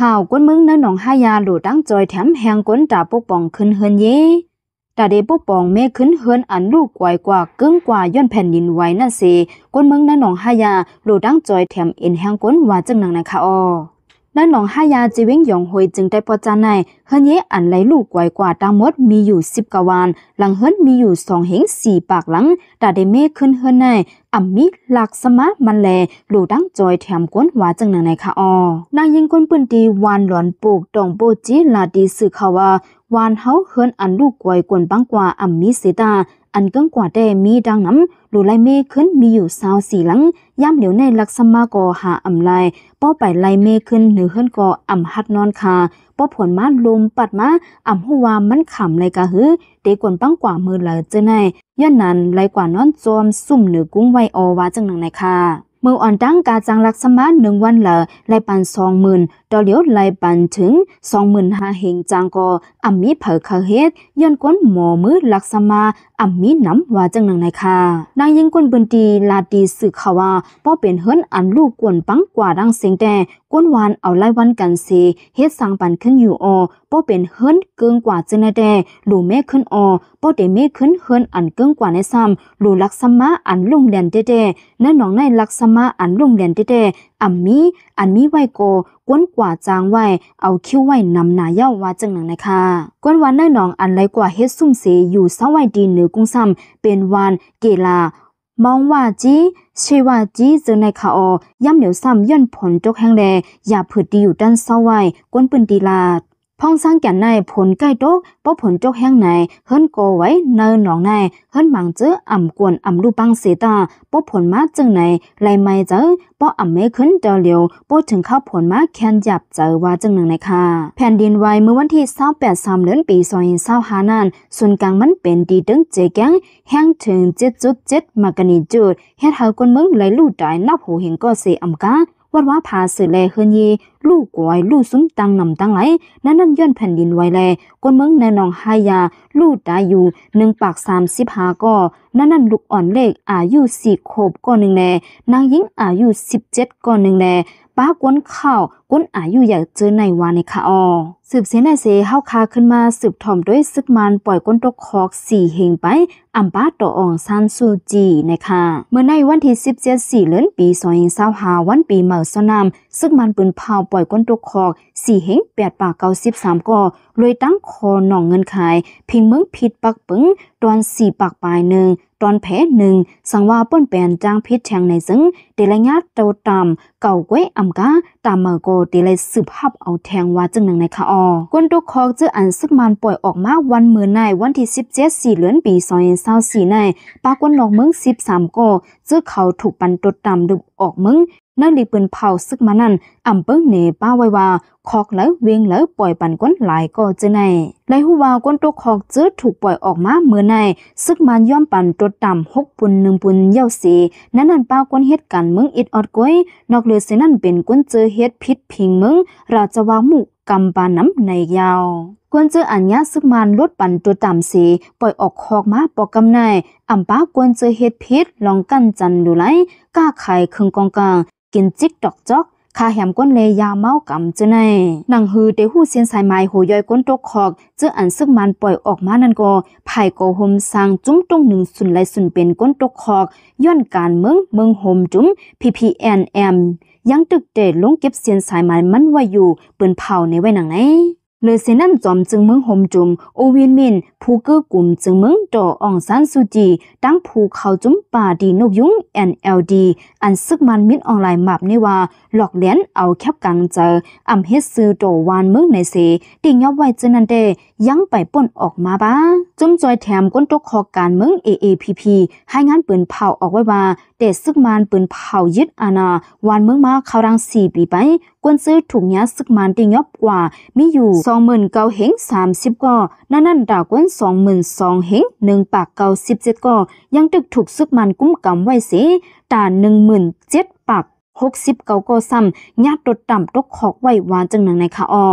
ຂ່າວ ຄົນເມືອງໃນໜອງຮາຍາ ໂຫຼຕັ້ງຈອຍແຖມແຮງກົນ ຕາປົກປ້ອງຂຶ້ນເຮືອນເຢ ຕາເດປົກປ້ອງແມ້ຂຶ້ນເຮືອນອັນລູກກວາຍກວ່າເກີງກວ່າ ຍ້ອນແຜ່ນດິນໄຫວນັ້ນເສ ຄົນເມືອງໃນໜອງຮາຍາ ໂຫຼຕັ້ງຈອຍແຖມເອັນແຮງກົນ ວ່າຈັ່ງນັ້ນນະຄະອໍ. ໃນໜອງຮາຍາ ຈີເວັງຢອງໂຮຍ ຈຶ່ງໄດ້ປອດຈານໃນ ເຮືອນເຢອັນໄຫຼລູກກວາຍກວ່າ ທັງໝົດມີຢູ່ສິບເກົ້າບ້ານ, ຫຼັງເຮືອນມີຢູ່ສອງເຮງສີ່ປາກຫຼັງ, ຕາເດແມ້ຂຶ້ນເຮືອນໃນ ອຳມີລັກສະມາມັນແລ ໂຫຼຕັ້ງຈອຍແຖມກົນ ວ່າຈັ່ງນັ້ນນະຄະອໍ. ນາງຍິງຄົນພື້ນທີ່ ຫວ່ານຫຼອນປູກ ຕອງໂປ້ຈີ ລາວຕິດສື່ຂ່າວວ່າ ຫວ່ານເຮົາເຮືອນອັນລູກກວາຍກວນປັງກວ່າ ອຳມີເສຕາ ອັນເກີງກວ່າແຕ່ມີດັ່ງນຳ ໂຫຼໄລ່ແມ້ຂຶ້ນມີຢູ່ຊາວສີ່ຫຼັງ, ຍາມຫຼຽວໃນລັກສະມາກໍຫາອຳໄລ່, ພໍໄປໄລ່ແມ້ຂຶ້ນເໜືອເຮືອນກໍອຳຮັດນອນຄາ, ພໍຝົນມາລົມປັດມາ ອຳຮູ້ວ່າມັນຂາມໄລ່ກະຮື, ເຕກວນປັງກວ່າມື້ລາວເຈີໃນ ຍ້ອນນັ້ນໄລ່ກວ່ານອນຈອມຊຸ່ມເໜືອກຸງໄວ້ອອ ວ່າຈັ່ງນັ້ນນະຄະ. ມື້ອ່ອນຕັ້ງກາຈ້າງລັກສະມາໜຶ່ງວັນລາວ ໄລ່ປັນສອງໝື່ນ, ຕໍ່ຫຼຽວໄລ່ປັນເຖິງສອງໝື່ນຫ້າເຮງຈ້າງກໍ ອຳມີໃຜເຂົ້າເຮັດ ຍ້ອນກົນໝໍມືລັກສະມາ ອຳມີນຳ ວ່າຈັ່ງນັ້ນນະຄະ. ນາງຍິງຄົນພື້ນທີ່ລາວຕິດສື່ຂ່າວວ່າ ພໍເປັນເຮືອນອັນລູກກວນປັງກວ່າດັ່ງເສັງແຕ່ ກົນຫວ່ານເອົາລາຍວັນກັນເສ ເຮັດສ້າງປັນຂຶ້ນຢູ່ອອ, ພໍເປັນເຮືອນເກີງກວ່າເຈີໃນແຕ່ ໂຫຼແມ້ຂຶ້ນອອ, ພໍເຕແມ້ຂຶ້ນເຮືອນອັນເກີງກວ່າໃນຊ້ຳ ໂຫຼລັກສະມາອັນໂລ່ງແລ່ນແຕ່ແຕ່ ໃນໜອງໃນລັກສະມາອັນໂລ່ງແລ່ນແຕ່ແຕ່ ອຳມີ ອັນມີໄວ້ກໍ ກົນກວ່າຈ້າງໄວ້ ເອົາຄິວໄວ້ນຳໜ້າເຍົາ ວ່າຈັ່ງນັ້ນນະຄະ. ກົນຫວ່ານໃນໜອງອັນໄຫຼກວ່າເຮັດຊຸ່ມເສຢູ່ເຊົາໄວ້ທີ່ເໜືອກຸງຊ້ຳ ເປັນຫວ່ານເກລາ ມອງວ່າຈີ ເຊວ່າຈີ ເຈີໃນຄະອໍ. ຍາມຫຼຽວຊ້ຳ ຍ້ອນຝົນຕົກແຮງແລ ຢາບພືດທີ່ຢູ່ຕັນເຊົາໄວ້ ຄົນພື້ນທີ່ລາວ ພອງຊ້າງແກ່ນໃນ ຝົນໃກ້ຕົກ, ພໍຝົນຕົກແຮງໃນ ເຮືອນກໍໄຫວ ໃນໜອງໃນ ເຮືອນບາງເຈີ ອຳກວນອຳລູກປັງເສຕາ, ພໍຝົນມາເຈີໃນ ໄລ່ໄມ້ເຈີ, ພໍອຳແມ້ຂຶ້ນເຕີຫຼຽວ, ພໍເຖິງຄາວຝົນມາແຄນຢາບເຈີ ວ່າຈັ່ງນັ້ນນະຄະ. ແຜ່ນດິນໄຫວເມື່ອວັນທີຊາວແປດ ສາມເດືອນ ປີສອງພັນຊາວຫ້ານັ້ນ ສູນກາງມັນເປັນທີ່ເທິງເຈແກງ ແຮງເຖິງເຈັດຈຸດເຈັດ ມາກະນີຈູດ ເຮັດໃຫ້ຄົນເມືອງໄຫຼລູຕາຍນັບຫົວເຫັນກໍເສອຳກາ ວັດວາຜາເສືອແລເຮືອນເຢ ລູກກວາຍ ລູກຊຸມຕັ້ງນຳຕັ້ງຫຼາຍ ໃນນັ້ນຍ້ອນແຜ່ນດິນໄຫວແລ ຄົນເມືອງໃນໜອງຮາຍາ ລູກຕາຍຢູ່ໜຶ່ງປາກສາມສິບຫ້າກໍ ໃນນັ້ນລູກອ່ອນເລັກອາຍຸສີ່ຂວບກໍໜຶ່ງແລ ນາງຍິງອາຍຸສິບເຈັດກໍໜຶ່ງແລ ປາກົນເຂົ້າ ຄົນອາຍຸໃຫຍ່ເຈີໃນວ່າໃນຄະອໍ. ສືບເສຍໃນເສ ເຮົາຄາຂຶ້ນມາສືບຖອມໂດຍ ຊຶກມານປ່ອຍຄົນຕົກຄອກສີ່ເຮງໄປ ອຳປາຕໍ່ອອງຊານຊູຈີໃນຄະ. ເມື່ອໃນວັນທີສິບເຈັດ ສີ່ເດືອນ ປີສອງພັນຊາວຫ້າ ວັນປີໃໝ່ຊາວນ້ຳ ຊຶກມານປືນເຜົາປ່ອຍຄົນຕົກຄອກສີ່ເຮງແປດປາກເກົ້າສິບສາມກໍ ໂດຍຕັ້ງຂໍ້ໜອງເງື່ອນໄຂ ພິງເມືອງຜິດປັກປຶງ ຕອນສີ່ປາກປາຍໜຶ່ງ ຕອນແຜໜຶ່ງ ສັງວ່າປ່ອນແປນຈ້າງຜິດແທງໃນເຊິ່ງ ເຕໄລຍາດໂຕຕາມ ເກົາກ້ວຍອຳກາ ຕາມເໝີກໍເຕໄລສືບຮັບເອົາແທງວ່າຈັ່ງນັ້ນໃນຄະອໍ. ຄົນຕົກຄອກເຈີອັນຊຶກມານປ່ອຍອອກມາວັນເມື່ອໃນວັນທີສິບເຈັດ ສີ່ເດືອນ ປີສອງພັນຊາວສີ່ໃນ ປາຄົນນອກເມືອງສິບສາມກໍ ເຈີເຂົາຖືກປັນຕົດຕາມລຶບອອກເມືອງ ໃນລີກປືນເຜົາຊຶກມານນັ້ນ ອຳເປິງເນປາໄວ້ວ່າ ຄອກເລີ ວຽງເລີ ປ່ອຍປັນຄົນຫຼາຍກໍເຈີໃນ ໄດ້ຮູ້ວ່າຄົນຕົກຄອກເຈີຖືກປ່ອຍອອກມາເມື່ອໃນ ຊຶກມານຍອມປັນຕົດຕາມຫົກປຸນໜຶ່ງປຸນເຍົາເສ ໃນນັ້ນປາຄົນເຮັດການເມືອງອິດອອດກ້ວຍ ນອກເຫຼືອເສຍນັ້ນເປັນຄົນເຈີເຮັດຜິດພິງເມືອງ ລາຊະວາມຸກຳປານຳໃນຍາວ ຄົນເຈີອັນຍາຊຶກມານລົດປັນຕົວຕາມເສ ປ່ອຍອອກຄອກມາປອກກຳໃນ ອຳປາຄົນເຈີເຮັດຜິດ ລອງກັນຈັນຫຼູໄລ ຄ້າຂາຍເຄື່ອງກອງກາງ ກິນຈິກຕອກຈອກ ຄາແຮມຄົນແລຢາເມົາກຳເຈີໃນ ໜັງສືເຕຮູ້ເຊນສາຍໝາຍ ຫົວຍ່ອຍຄົນຕົກຄອກ ເຈີອັນຊຶກມານປ່ອຍອອກມານັ້ນກໍ ໃຜກໍໂຮມສ້າງຈຸ້ມຕົງໜຶ່ງ ສຸນໄລສຸນເປັນຄົນຕົກຄອກ ຍ້ອນການເມືອງ ເມືອງໂຮມຈຸ້ມ ພີພີເອັນເອັມ ຍັງຕຶກແຕ່ລົງເກັບເຊນສາຍໝາຍມັນໄວ້ຢູ່ ປືນເຜົາໃນໄວ້ໜັງໃນ ເລີເສຍນັ້ນ ຈອມຈຶ່ງເມືອງໂຮມຈຸມ ໂອວິນມິນ ຜູ້ເກື້ອກຸມຈຶ່ງເມືອງຕໍ່ອອງຊານຊູຈີ ຕັ້ງຜູ້ເຂົ້າຈຸມປາຕີນົກຍຸງ ເອັນແອລດີ ອັນຊຶກມານມິນອອງລາຍມາບນີ້ວ່າ ຫຼອກລຽນເອົາແຄບກາງໃຈ ອຳເຮັດຊື່ຕໍ່ຫວານເມືອງໃນເສ ທີ່ຍອບໄວ້ເທື່ອນັ້ນແຕ່ ຍັງໄປປົນອອກມາປາ ຈຸມຈອຍແຖມຄົນຕົກຄອກການເມືອງ ເອເອພີພີ ລາຍງານປືນເຜົາອອກໄວ້ວ່າ ແຕ່ຊຶກມານປືນເຜົາຍຶດອານາຫວານເມືອງມາເຂົ້າດັງສີ່ປີໄປ ຄົນເຈີຖືກຍາຊຶກມານທີ່ຍອບກວ່າມີຢູ່ສອງໝື່ນເກົ້າເຮງສາມສິບກໍ ໃນນັ້ນຕາຄົນສອງໝື່ນສອງເຮງໜຶ່ງປາກເກົ້າສິບເຈັດກໍ ຍັງຕຶກຖືກຊຶກມານກຸມກຳໄວ້ເສ ຕາໜຶ່ງໝື່ນເຈັດປາກຫົກສິບເກົ້າກໍຊ້ຳ ຍາດຕົດຕາມຕົກຄອກໄວ້ວ່າຈັ່ງນັ້ນໃນຄະອໍ.